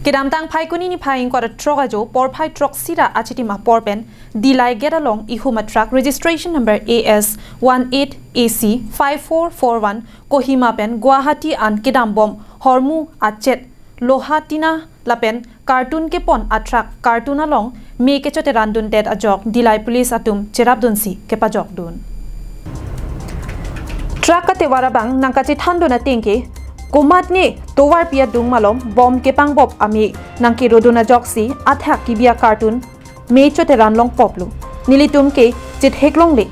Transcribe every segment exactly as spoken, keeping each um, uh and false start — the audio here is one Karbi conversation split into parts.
Kedamtang Phaikuni niphai ingkoi ra throk ajo porphai throksi ra achitim apor pen Dillai gate along ihum a truck registration number A S one eight A C five four four one Kohima pen Guwahati an kedam bom hormu achet loha tina lapen carton kepon a truck carton along me kechoterandundet ajok Dillai police atum cherapdunsi kepajokdun. Truck katevar abang nangkachethandun ateng ke komatne tovarpi adung malom bom kepangbop ame nangkerodun ajoksi athak kebi a carton me choteran longpoplo. Nelitum ke chetheklongle.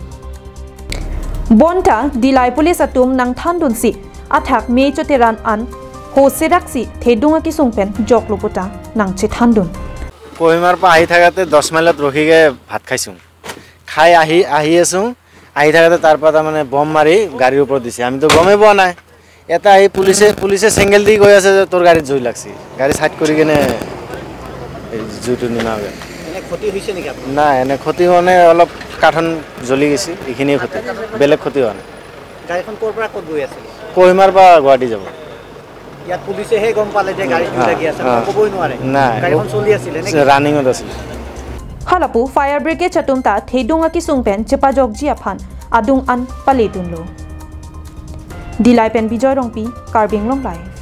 Bonta Dillai police atum nangthandunsi athak me choteran an ho seraksi thedung akisung pen joklo puta nangchethandun. কহিমাৰ পৰা আহি থাকোঁতে দহ মাইলত ৰখিকে ভাত খাইছোঁ। খাই আহি আহি আছোঁ, আহি থাকোঁতে তাৰ পৰা তাৰমানে বম মাৰি গাড়ীৰ ওপৰত দিছে। আমিতো গমেই পোৱা নাই। এটা আহি পুলিচে পুলিচে চেংগেল দি গৈ আছে যে তোৰ গাড়ীত জুই লাগছি। গাড়ী চাইড কৰি কেনে এই জুইটো নিমাগে। এনে ক্ষতি হৈছে নেকি আপোনাৰ? নাই, এনে ক্ষতি হোৱা নাই, অলপ কাঠন জ্বলি গৈছে, এইখিনিয়ে ক্ষতি, বেলেগ ক্ষতি হোৱা নাই। গাড়ীখন ক'ৰ পৰা ক'ত গৈ আছিল? কহিমাৰ পৰা গুৱাহাটী যাব। ইয়াত পুলিচেহে গম পালে যে গাড়ীত জুই হা, লাগি আছে, হা। ক'বই নোৱাৰে। নাই, গাড়ীখন চলি আছিলে নেকি? ৰানিঙত আছিলে। Halapu fire brigade atum ta thedung akisung pen chepajokji aphan adung an paledunlo. Dillai pen Bijoy Rongpi, Karbi Anglong Live.